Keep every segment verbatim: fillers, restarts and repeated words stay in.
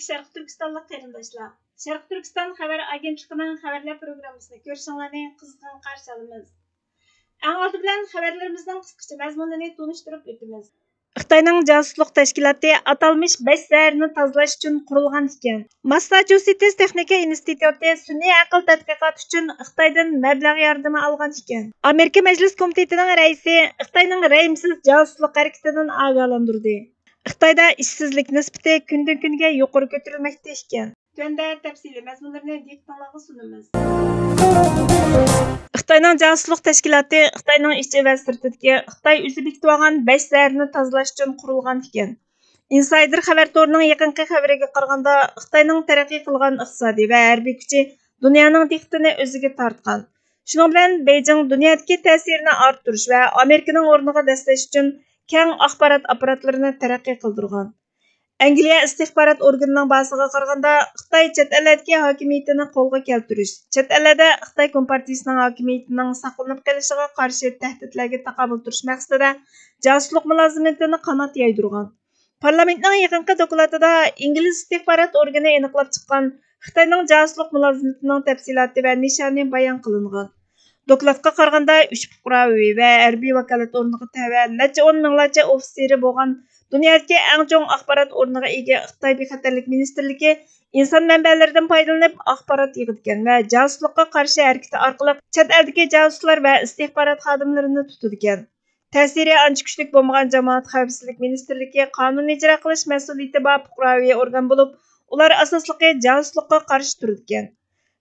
شەرقىي تۈركىستانلىق قېرىنداشلار، شەرقىي تۈركىستان خەۋەر ئاگېنتلىقىنىڭ خەۋەرلەر پروگراممىسىنى كۆرۈشۈڭلارنى قىزغىن قارشى ئالىمىز. ئەڭ ئالدى بىلەن خەۋەرلىرىمىزنىڭ قىسقىچە مەزمۇنىنى تونۇشتۇرۇپ ئۆتىمىز. خىتاينىڭ جاسۇسلۇق تەشكىلاتى ئاتالمىش بەش زەھەرنى تازىلاش ئۈچۈن قۇرۇلغان ئىكەن. ماسساچۇسېتس تېخنىكا ئىنستىتۇتى سۈنئىي ئەقىل تەتقىقات ئۈچۈن خىتايدىن مەبلەغ ياردىمى ئالغان ئىكەن. ئامېرىكا مەجلىس كومىتېتىنىڭ رەئىسى خىتاينىڭ رەھىمسىز جاسۇسلۇق ھەرىكىتىدىن ئاگاھلاندۇردى. خىتايدا ئىشسىزلىك نىسبىتى كۈندىن-كۈنگە يۇقىرى كۆتۈرۈلمەكتە ئىكەن. تۆۋەندە تەپسىلىي مەزمۇنلىرىنى دىققىتىڭلارغا سۇنىمىز. خىتاينىڭ جاسۇسلۇق تەشكىلاتى خىتاينىڭ ئىچى ۋە سىرتىدىكى خىتاي ئۆزى بېكىتىۋالغان بەش زەھەرنى تازىلاش ئۈچۈن قۇرۇلغان ئىكەن. ئىنسايدېر خەۋەر تورىنىڭ يېقىنقى خەۋىرىگە قارىغاندا، خىتاينىڭ تەرەققىي قىلغان ئىقتىسادىي ۋە ھەربىي كۈچى دۇنيانىڭ دىققىتىنى ئۆزىگە تارتقان. شۇنىڭ بىلەن بېيجىڭ دۇنيادىكى تەسىرىنى ئارتتۇرۇش ۋە ئامېرىكىنىڭ ئورنىغا دەسسەش ئۈچۈن كەڭ ئاخبارات ئاپپاراتلىرىنى تەرەققىي قىلدۇرغان. ئەنگلىيە ئىستىخبارات ئورگىنىنىڭ باھاسىغا قارىغاندا، خىتاي چەت ئەللەردىكى ھاكىمىيىتىنى قولغا كەلتۈرۈش، چەت ئەللەردە خىتاي كومپارتىيىسىنىڭ ھاكىمىيىتىنىڭ ساقلىنىپ قېلىشىغا قارشى تەھدىتلەرگە تاقابىل تۇرۇش مەقسىتىدە جاسۇسلۇق مۇلازىمىتىنى قانات يايدۇرغان. پارلامېنتنىڭ يېقىنقى دوكلاتىدا ئىنگلىز ئىستىخبارات ئورگىنى ئېنىقلاپ چىققان خىتاينىڭ جاسۇسلۇق مۇلازىمىتىنىڭ تەپسىلاتى ۋە نىشانى بايان قىلىنغان. دوكلاتقا قارىغاندا، ئۈچ پۇقراۋى ۋە ھەربىي ۋاكالەت ئورنىغا تەۋە نەچچە ئون مىڭلارچە ئوفىتسېرى بولغان دۇنيادىكى ئەڭ چوڭ ئاخبارات ئورنىغا ئىگە خىتاي بىخەتەرلىك مىنىستىرلىكى ئىنسان مەنبەلىرىدىن پايدىلىنىپ ئاخبارات يىغىدىكەن ۋە جاسۇسلۇققا قارشى ھەرىكىتى ئارقىلىق چەت ئەلدىكى جاسۇسلار ۋە ئىستىخبارات خادىملىرىنى تۇتىدىكەن. تەسىرى ئانچە كۈچلۈك بولمىغان جامائەت خەۋپسىزلىك مىنىستىرلىكى قانۇن ئىجرا قىلىش مەسئۇلىيىتى بار پۇقراۋى ئورگان بولۇپ، ئۇلار ئاساسلىقى جاسۇسلۇققا قارشى تۇرىدىكەن.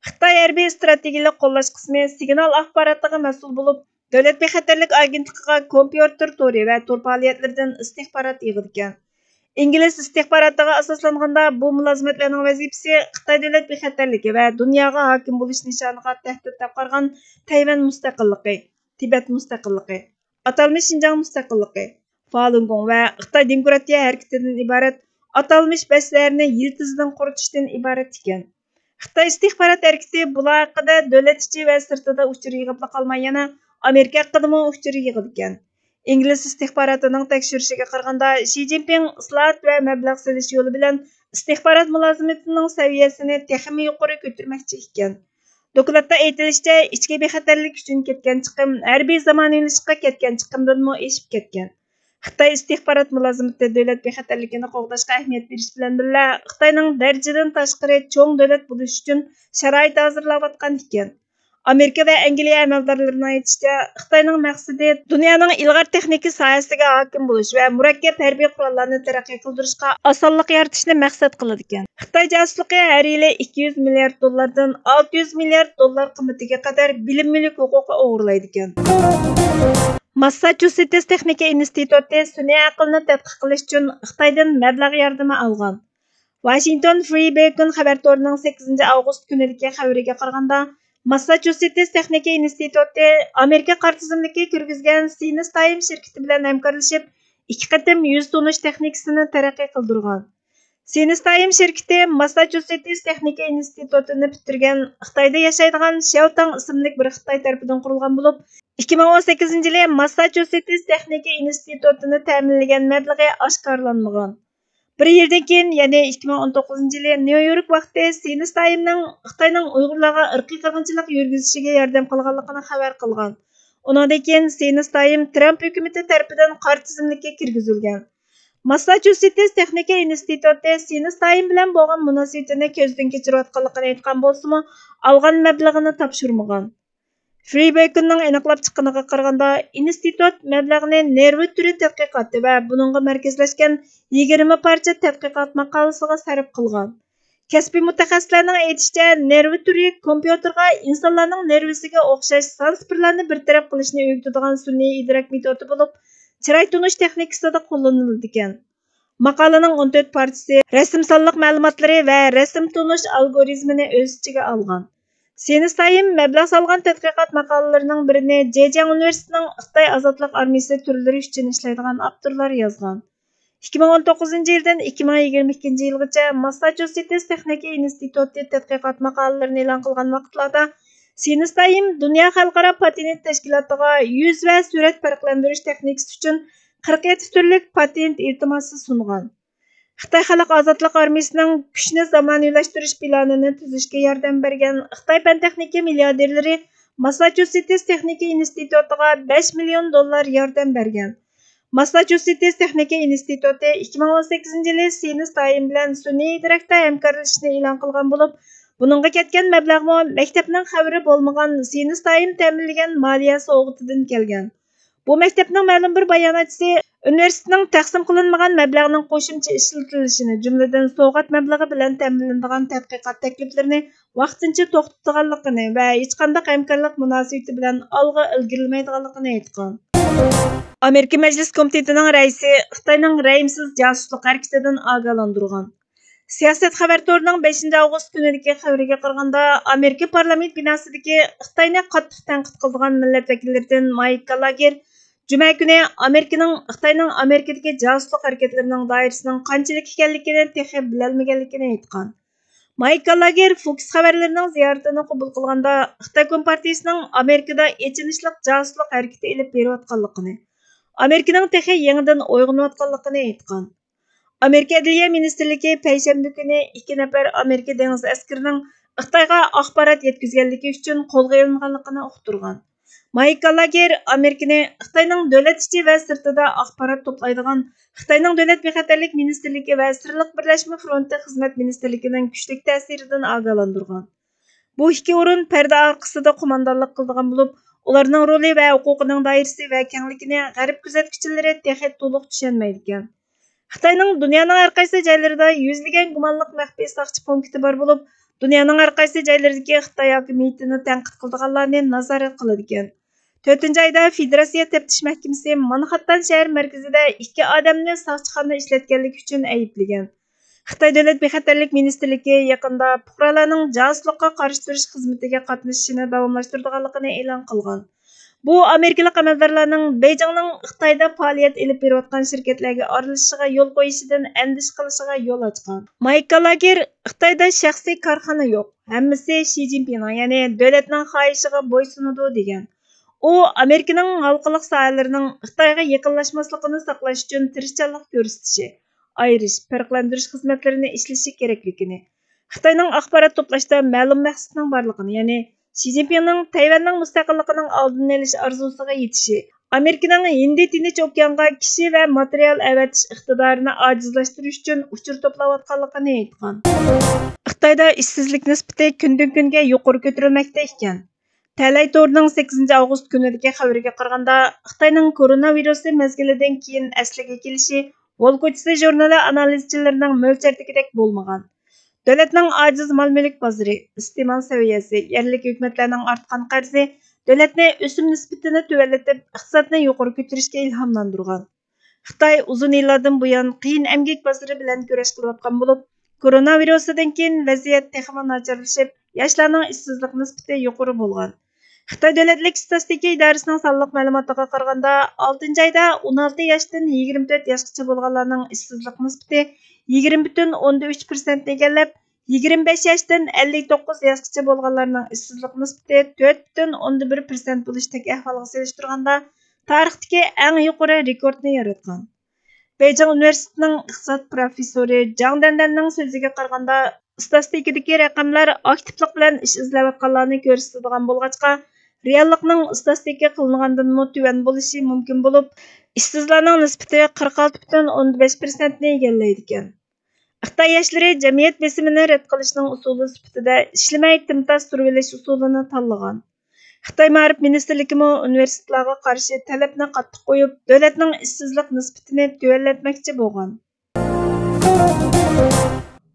خىتاي ھەربىي ئىستراتېگىيەلىك قوللاش قىسمى سىگنال ئاخباراتىغا مەسئۇل بولۇپ، دۆلەت بىخەتەرلىك ئاگېنتلىقىغا كومپيۇتېر تورى ۋە تور پائالىيەتلىرىدىن ئىستىخبارات يىغىدىكەن. ئىنگلىز ئىستىخباراتىغا ئاساسلانغاندا، بۇ مۇلازىمەتلەرنىڭ ۋەزىپىسى خىتاي دۆلەت بىخەتەرلىكى ۋە دۇنياغا ھاكىم بولۇش نىشانىغا تەھدىت دەپ قارىغان تەيۋەن مۇستەقىللىقى، تىبەت مۇستەقىللىقى، ئاتالمىش شىنجاڭ مۇستەقىللىقى، فالۇنگوڭ ۋە خىتاي دېموكراتىيە ھەرىكىتىدىن ئىبارەت ئاتالمىش بەش زەھەرنى يىلتىزىدىن قۇرۇتۇشتىن ئىبارەت ئىكەن. خىتاي ئىستىخبارات ھەرىكىتى بۇلار ھەققىدە دۆلەت ئىچى ۋە سىرتىدا ئۇچۇر يىغىپلا قالماي، يەنە ئامېرىكا ھەققىدىمۇ ئۇچۇر يىغىدىكەن. ئىنگلىز ئىستىخباراتىنىڭ تەكشۈرۈشىگە قارىغاندا، شى جىنپىڭ ئىسلاھات ۋە مەبلەغ سېلىش يولى بىلەن ئىستىخبارات مۇلازىمىتىنىڭ سەۋىيەسىنى تېخىمۇ يۇقىرى كۆتۈرمەكچى ئىكەن. دوكلاتتا ئېيتىلىشىچە، ئىچكى بىخەتەرلىك ئۈچۈن كەتكەن چىقىم ھەربىي زامانىۋىلىشىشقا كەتكەن چىقىمدىنمۇ ئېشىپ كەتكەن. خىتاي ئىستىخبارات مۇلازىمىتى دۆلەت بىخەتەرلىكىنى قوغداشقا ئەھمىيەت بېرىش بىلەن بىللە، خىتاينىڭ دەرىجىدىن تاشقىرى چوڭ دۆلەت بولۇش ئۈچۈن شارائىت ھازىرلاۋاتقان ئىكەن. ئامېرىكا ۋە ئەنگلىيە ئەمەلدارلىرىنىڭ ئېيتىشىچە، خىتاينىڭ مەقسىتى دۇنيانىڭ ئىلغار تېخنىكا ساھەسىگە ھاكىم بولۇش ۋە مۇرەككەپ ھەربىي قوراللارنى تەرەققىي قىلدۇرۇشقا ئاسانلىق يارىتىشنى مەقسەت قىلىدىكەن. خىتاي جاسۇسلۇقى ھەر يىلى ئىككى يۈز مىليارد دوللاردىن ئالتە يۈز مىليارد دوللار قىممىتىگە قەدەر بىلىم مۈلۈك ھوقۇقى ئوغرىلايدىكەن. ماسساچۇسېتس تېخنىكا ئىنستىتۇتى سۈنئىي ئەقىلنى تەتقىق قىلىش ئۈچۈن خىتايدىن مەبلەغ ياردىمى ئالغان. ۋاشىنگتون فرى بېكون خەۋەر تورىنىڭ سەككىزىنچى ئاۋغۇست كۈنىدىكى خەۋىرىگە قارىغاندا، ماسساچۇسېتس تېخنىكا ئىنستىتۇتى ئامېرىكا قارا تىزىملىكى كىرگۈزگەن سىنس تايم شىركىتى بىلەن ھەمكارلىشىپ، ئىككى قېتىم يۈز تونۇش تېخنىكىسىنى تەرەققىي قىلدۇرغان. سىنس تايم شىركىتى ماسساچۇسېتس تېخنىكا ئىنستىتۇتىنى پۈتتۈرگەن خىتايدا ياشايدىغان شياۋ تاڭ ئىسىملىك بىر خىتاي تەرىپىدىن قۇرۇلغان بولۇپ، ئىككى مىڭ ئون سەككىزىنچى يىلى ماسساچۇسېتس تېخنىكا ئىنستىتۇتىنى تەمىنلىگەن مەبلىغى ئاشكارىلانمىغان. بىر يىلدىن كېيىن، يەنى ئىككى مىڭ ئون توققۇزىنچى يىلى نيۇ يورك ۋاقتى سىنس تايمنىڭ خىتاينىڭ ئۇيغۇرلارغا ئىرقىي قىرغىنچىلىق يۈرگۈزۈشىگە ياردەم قىلغانلىقىنى خەۋەر قىلغان. ئۇنىڭدىن كېيىن سىنس تايم ترامپ ھۆكۈمىتى تەرىپىدىن قارا تىزىملىككە كىرگۈزۈلگەن. ماسساچۇسېتس تېخنىكا ئىنستىتۇتى سىنس تايم بىلەن بولغان مۇناسىۋىتىنى كۆزدىن كەچۈرۈۋاتقانلىقىنى ئېيتقان بولسىمۇ، ئالغان مەبلىغىنى تاپشۇرمىغان. فرى بېكوننىڭ ئېنىقلاپ چىققىنىغا قارىغاندا، ئىنستىتۇت مەبلەغنى نېرۋا تۈرى تەتقىقاتى ۋە بۇنىڭغا مەركەزلەشكەن يىگىرمە پارچە تەتقىقات ماقالىسىغا سەرپ قىلغان. كەسپىي مۇتەخەسسىسلەرنىڭ ئېيتىشىچە، نېرۋا تۈرى كومپيۇتېرغا ئىنسانلارنىڭ نېرۋىسىگە ئوخشاش سان سىپىرلارنى بىر تەرەپ قىلىشنى ئۆگىتىدىغان سۈنئىي ئىدراك مېتودى بولۇپ، چىراي تونۇش تېخنىكىسىدا قوللىنىلىدىكەن. ماقالىنىڭ ئون تۆت پارچىسى رەسىم سانلىق مەلۇماتلىرى ۋە رەسىم تونۇش ئالگورىزمىنى ئۆز ئىچىگە ئالغان. سىنس تايم مەبلەغ سالغان تەتقىقات ماقالىلىرىنىڭ بىرىنى جېجياڭ ئۇنىۋېرسىتېتىنىڭ خىتاي ئازادلىق ئارمىيىسى تۈرلىرى ئۈچۈن ئىشلەيدىغان ئاپتورلار يازغان. ئىككى مىڭ ئون توققۇزىنچى يىلدىن ئىككى مىڭ يىگىرمە ئىككىنچى يىلغىچە ماسساچۇسېتس تېخنىكا ئىنستىتۇتى تەتقىقات ماقالىلىرىنى ئېلان قىلغان ۋاقىتلاردا، سىنس تايم دۇنيا خەلقئارا پاتېنت تەشكىلاتىغا يۈز ۋە سۈرەت پەرقلەندۈرۈش تېخنىكىسى ئۈچۈن قىرىق يەتتە تۈرلۈك پاتېنت ئىلتىماسى سۇنغان. خىتاي خەلق ئازادلىق ئارمىيىسىنىڭ كۈچنى زامانىۋىلاشتۇرۇش پىلانىنى تۈزۈشكە ياردەم بەرگەن خىتاي پەن تېخنىكا مىلياردېرلىرى ماسساچۇسېتس تېخنىكا ئىنستىتۇتىغا بەش مىليون دوللار ياردەم بەرگەن. ماسساچۇسېتس تېخنىكا ئىنستىتۇتى ئىككى مىڭ ئون سەككىزىنچى يىلى سىنس تايىن بىلەن سۈنئىي ئىدراكتا ھەمكارلىشىشنى ئېلان قىلغان بولۇپ، بۇنىڭغا كەتكەن مەبلەغمۇ مەكتەپنىڭ خەۋىرى بولمىغان سىنس تايىن تەمىنلىگەن مالىيە سوۋغىتىدىن كەلگەن. بۇ مەكتەپنىڭ مەلۇم بىر باياناتچىسى ئۇنىۋېرسىتېتنىڭ تەقسىم قىلىنمىغان مەبلەغنىڭ قوشۇمچە ئىشلىتىلىشىنى، جۈملىدىن سوۋغات مەبلىغى بىلەن تەمىنلىنىدىغان تەتقىقات تەكلىپلىرىنى ۋاقتىنچە توختىتىدىغانلىقىنى ۋە ھېچقانداق ھەمكارلىق مۇناسىۋىتى بىلەن ئالغا ئىلگىرىلىمەيدىغانلىقىنى ئېيتقان. ئامېرىكا مەجلىس كومىتېتىنىڭ رەئىسى خىتاينىڭ رەھىمسىز جاسۇسلۇق ھەرىكىتىدىن ئاگاھلاندۇرغان. سىياسەت خەۋەر تورىنىڭ بەشىنچى ئاۋغۇست كۈنىدىكى خەۋىرىگە قارىغاندا، ئامېرىكا پارلامېنت بىناسىدىكى خىتاينى قاتتىق تەنقىد قىلىدىغان مىللەت ۋەكىللىرىدىن مايك گالاگېر جۈمە كۈنى ئامېرىكىنىڭ خىتاينىڭ ئامېرىكىدىكى جاسۇسلۇق ھەرىكەتلىرىنىڭ دائىرىسىنىڭ قانچىلىك ئىكەنلىكىنى تېخى بىلەلمىگەنلىكىنى ئېيتقان. مايك گالاگېر فوكس خەۋەرلىرىنىڭ زىيارىتىنى قوبۇل قىلغاندا، خىتاي كومپارتىيىسىنىڭ ئامېرىكىدا ئېچىنىشلىق جاسۇسلۇق ھەرىكىتى ئېلىپ بېرىۋاتقانلىقىنى، ئامېرىكىنىڭ تېخى يېڭىدىن ئويغىنىۋاتقانلىقىنى ئېيتقان. ئامېرىكا ئەدلىيە مىنىستىرلىكى پەيشەنبە كۈنى ئىككى نەپەر ئامېرىكا دېڭىز ئەسكىرىنىڭ خىتايغا ئاخبارات يەتكۈزگەنلىكى ئۈچۈن قولغا ئېلىنغانلىقىنى ئۇقتۇرغان. مايك گالاگېر ئامېرىكىنى خىتاينىڭ دۆلەت ئىچى ۋە سىرتىدا ئاخبارات توپلايدىغان خىتاينىڭ دۆلەت بىخەتەرلىك مىنىستىرلىكى ۋە سىرلىق بىرلەشمە فرونتى خىزمەت مىنىستىرلىكىنىڭ كۈچلۈك تەسىرىدىن ئاگاھلاندۇرغان. بۇ ئىككى ئورۇن پەردە ئارقىسىدا قوماندانلىق قىلىدىغان بولۇپ، ئۇلارنىڭ رولى ۋە ھوقۇقىنىڭ دائىرىسى ۋە كەڭلىكىنى غەرب كۆزەتكۈچىلىرى تېخى تولۇق چۈشەنمەيدىكەن. خىتاينىڭ دۇنيانىڭ ھەر قايسى جايلىرىدا يۈزلىگەن گۇمانلىق مەخپىي ساقچى پونكىتى بار بولۇپ، دۇنيانىڭ ھەر قايسى جايلىرىدىكى خىتاي ھاكىمىيىتىنى تەنقىد قىلىدىغانلارنى نازارەت قىلىدىكەن. تۆتىنچى ئايدا فېدېراتسىيە تەپتىش مەھكىمىسى مانخاتتان شەھەر مەركىزىدە ئىككى ئادەمنى ساقچىخانىدا ئىشلەتكەنلىكى ئۈچۈن ئەيىبلىگەن. خىتاي دۆلەت بىخەتەرلىك مىنىستىرلىكى يېقىندا پۇقرالارنىڭ جاسۇسلۇققا قارشى تۇرۇش خىزمىتىگە قاتنىشىشىنى داۋاملاشتۇرىدىغانلىقىنى ئېلان قىلغان. بۇ ئامېرىكىلىق ئەمەلدارلارنىڭ بېيجىڭنىڭ خىتايدا پائالىيەت ئېلىپ بېرىۋاتقان شىركەتلەرگە ئارىلىشىشىغا يول قويۇشىدىن ئەندىشە قىلىشىغا يول ئاچقان. مايك گالاگېر، خىتايدا شەخسىي كارخانا يوق، ھەممىسى شى جىنپىڭنىڭ، يەنى دۆلەتنىڭ خاھىشىغا بويسۇنىدۇ، دېگەن. ئۇ ئامېرىكىنىڭ ھالقىلىق ساھەلىرىنىڭ خىتايغا يېقىنلاشماسلىقىنى ساقلاش ئۈچۈن تىرىشچانلىق كۆرسىتىشى، ئايرىش، پەرقلەندۈرۈش خىزمەتلىرىنى ئىشلىشى كېرەكلىكىنى، خىتاينىڭ ئاخبارات توپلاشتا مەلۇم مەقسىتىنىڭ بارلىقىنى، يەنى شى جىنپىڭنىڭ تەيۋەننىڭ مۇستەقىللىقىنىڭ ئالدىنى ئېلىش ئارزۇسىغا يېتىشى، ئامېرىكىنىڭ ھىندى تىنچ ئوكيانغا كىشى ۋە ماتېرىيال ئەۋەتىش ئىقتىدارىنى ئاجىزلاشتۇرۇش ئۈچۈن ئۇچۇر توپلاۋاتقانلىقىنى ئېيتقان. خىتايدا ئىشسىزلىك نىسبىتى كۈندىن-كۈنگە يۇقىرى كۆتۈرۈلمەكتە ئىكەن. تەلەي تورىنىڭ سەككىزىنچى ئاۋغۇست كۈنىدىكى خەۋىرىگە قارىغاندا، خىتاينىڭ كورونا ۋىرۇسى مەزگىلىدىن كېيىن ئەسلىگە كېلىشى ۋول كوچىسى ژۇرنىلى ئانالىزچىلىرىنىڭ مۆلچەردىكىدەك بولمىغان. دۆلەتنىڭ ئاجىز مال-مۈلۈك بازىرى، ئىستېمال سەۋىيەسى، يەرلىك ھۆكۈمەتلەرنىڭ ئارتقان قەرزى دۆلەتنى ئۆسۈم نىسبىتىنى تۆۋەنلىتىپ، ئىقتىسادنى يۇقىرى كۆتۈرۈشكە ئىلھاملاندۇرغان. خىتاي ئۇزۇن يىللاردىن بۇيان قىيىن ئەمگەك بازىرى بىلەن كۈرەش قىلىۋاتقان بولۇپ، كورونا ۋىرۇسىدىن كېيىن ۋەزىيەت تېخىمۇ ناچارلىشىپ، ياشلارنىڭ ئىشسىزلىق نىسبىتى يۇقىرى بولغان. خىتاي دۆلەتلىك ئىستاتىستىكا ئىدارىسىنىڭ سانلىق مەلۇماتىغا قارىغاندا، ئالتىنچى ئايدا ئون ئالتە ياشتىن يىگىرمە تۆت ياشقىچە بولغانلارنىڭ ئىشسىزلىق نىسبىتى يىگىرمە پۈتۈن ئوندىن ئۈچ پىرسەنتنى ئىگىلەپ، يىگىرمە بەش ياشتىن ئەللىك توققۇز ياشقىچە بولغانلارنىڭ ئىشسىزلىق نىسبىتى تۆت پۈتۈن ئوندىن بىر پىرسەنت بولۇشتەك ئەھۋالغا سېلىشتۇرغاندا، تارىختىكى ئەڭ يۇقىرى رېكورتنى ياراتقان. بېيجىڭ ئۇنىۋېرسىتېتىنىڭ ئىقتىساد پروفېسسورى جاڭ دەندەننىڭ سۆزىگە قارىغاندا، ئىستاتىستىكىدىكى رەقەملەر ئاكتىپلىق بىلەن ئىش ئىزلەۋاتقانلارنى كۆرسىتىدىغان بولغاچقا، رېئاللىقنىڭ ئىستاتىستىكا قىلىنغاندىنمۇ تۆۋەن بولۇشى مۇمكىن بولۇپ، ئىشسىزلارنىڭ نىسبىتى قىرىق ئالتە پۈتۈن ئوندىن بەش پىرسەنتنى ئىگىلەيدىكەن. خىتاي ياشلىرى جەمئىيەت بېسىمىنى رەت قىلىشنىڭ ئۇسۇلى سۈپىتىدە ئىشلىمەي تىمتاس تۇرۇۋېلىش ئۇسۇلىنى تاللىغان. خىتاي مائارىپ مىنىستىرلىكىمۇ ئۇنىۋېرسىتېتلارغا قارشى تەلەپنى قاتتىق قويۇپ، دۆلەتنىڭ ئىشسىزلىق نىسبىتىنى تۆۋەنلەتمەكچى بولغان.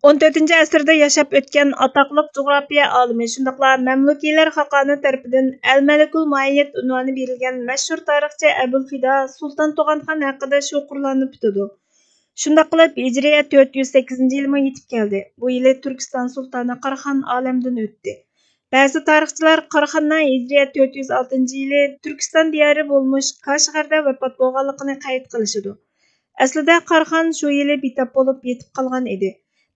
ئون تۆتىنچى ئەسىردە ياشاپ ئۆتكەن ئاتاقلىق جۇغراپىيە ئالىمى، شۇنداقلا مەملۇكىيلەر خاقانى تەرىپىدىن ئەل مەلىكۇل مۇئەييەد ئۇنۋانى بېرىلگەن مەشھۇر تارىخچى ئەبۇلفىدا سۇلتان تۇغانخان ھەققىدە شۇ قۇرلارنى پۈتىدۇ. شۇنداق قىلىپ، ھىجرىيە تۆت يۈز سەككىزىنچى يىلمۇ يېتىپ كەلدى. بۇ يىلى تۈركىستان سۇلتانى قاراخان ئالەمدىن ئۆتتى. بەزى تارىخچىلار قاراخاننىڭ ھىجرىيە تۆت يۈز ئالتىنچى يىلى تۈركىستان دىيارى بولمۇش كاشغەردە ۋاپات بولغانلىقىنى قەيت قىلىشىدۇ. ئەسلىدە قاراخان شۇ يىلى بىتاپ بولۇپ يېتىپ قالغان ئىدى.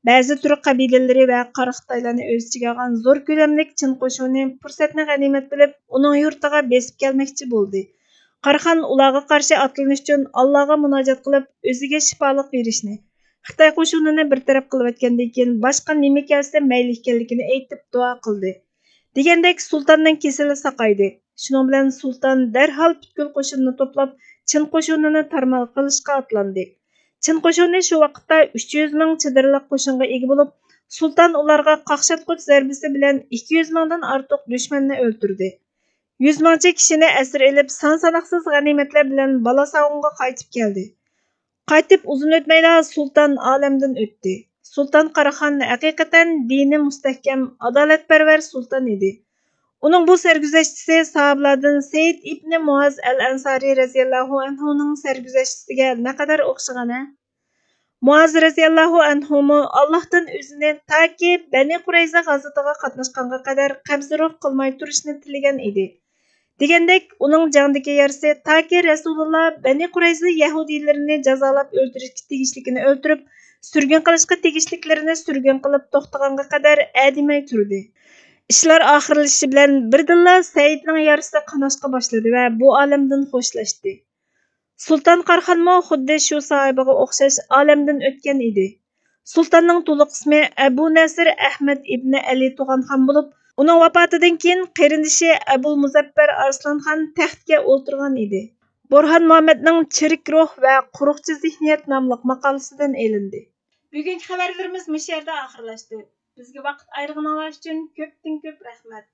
بەزى تۈرك قەبىلىلىرى ۋە قارا خىتايلارنى ئۆز ئىچىگە ئالغان زور كۆلەملىك چىن قوشۇنى پۇرسەتنى غەنىيمەت بىلىپ، ئۇنىڭ يۇرتىغا بېسىپ كەلمەكچى بولدى. قاراخان ئۇلارغا قارشى ئاتلىنىش ئۈچۈن ئاللاغا مۇناجات قىلىپ، ئۆزىگە شىپالىق بېرىشنى، خىتاي قوشۇنىنى بىر تەرەپ قىلىۋەتكەندىن كېيىن باشقا نېمە كەلسە مەيلى ئىكەنلىكىنى ئېيتىپ دۇئا قىلدى. دېگەندەك سۇلتاننىڭ كېسىلى ساقايدى. شۇنىڭ بىلەن سۇلتان دەرھال پۈتكۈل قوشۇنىنى توپلاپ، چىن قوشۇنىنى تارمار قىلىشقا ئاتلاندى. چىن قوشۇنى شۇ ۋاقىتتا ئۈچ يۈز مىڭ چېدىرلىق قوشۇنغا ئىگە بولۇپ، سۇلتان ئۇلارغا قاقشاتقۇچ زەربىسى بىلەن ئىككى يۈز مىڭدىن ئارتۇق دۈشمەننى ئۆلتۈردى. يۈز مىڭچە كىشىنى ئەسىر ئېلىپ، سان ساناقسىز غەنىيمەتلەر بىلەن بالاساغۇنغا قايتىپ كەلدى. قايتىپ ئۇزۇن ئۆتمەيلا سۇلتان ئالەمدىن ئۆتتى. سۇلتان قاراخان ھەقىقەتەن دىنى مۇستەھكەم، ئادالەتپەرۋەر سۇلتان ئىدى. ئۇنىڭ بۇ سەرگۈزەشتىسى ساھابىلاردىن سەيىد ئىبنى مۇئاز ئەل ئەنسارى رەزىياللاھۇ ئەنھۇنىڭ سەرگۈزەشتىسىگە نەقەدەر ئوخشىغان-ھە! مۇئاز رەزىياللاھۇ ئەنھۇمۇ ئاللاھتىن ئۆزىنى تاكى بەنى قۇرەيزە غازىتىغا قاتناشقانغا قەدەر قەبزى روھ قىلماي تۇرۇشنى تىلىگەن ئىدى. دېگەندەك، ئۇنىڭ جەڭدىكى يارىسى تاكى رەسۇلۇللا بەنى قۇرەيزە يەھۇدىيلىرىنى جازالاپ ئۆلتۈرۈشكە تېگىشلىكىنى ئۆلتۈرۈپ، سۈرگۈن قىلىشقا تېگىشلىكلىرىنى سۈرگۈن قىلىپ توختىغانغا قەدەر ئەدىمەي تۇردى. ئىشلار ئاخىرلىشىشى بىلەن بىردىنلا سەيىدنىڭ يارىسى قاناشقا باشلىدى ۋە بۇ ئالەمدىن خوشلاشتى. سۇلتان قاراخانمۇ خۇددى شۇ ساھابىغا ئوخشاش ئالەمدىن ئۆتكەن ئىدى. سۇلتاننىڭ تولۇق ئىسمى ئەبۇ نەسىر ئەھمەد ئىبنى ئەلى تۇغانخان بولۇپ، ئۇنىڭ ۋاپاتىدىن كېيىن قېرىندىشى ئەبۇل مۇزەپپەر ئارسلانخان تەختكە ئولتۇرغان ئىدى. بۇرھان مۇھەممەدنىڭ چىرىك روھ ۋە قۇرۇقچى زېھنىيەت ناملىق ماقالىسىدىن ئېلىندى. بۈگۈنكى خەۋەرلىرىمىز مۇشۇ يەردە ئاخىرلاشتى. بىزگە ۋاقىت ئايرىغىنىڭلار ئۈچۈن كۆپتىن كۆپ رەھمەت.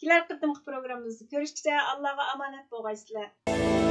كېلەر قېتىمقى پروگراممىمىزدا كۆرۈشكىچە ئاللاغا ئامانەت بولغايسىلەر.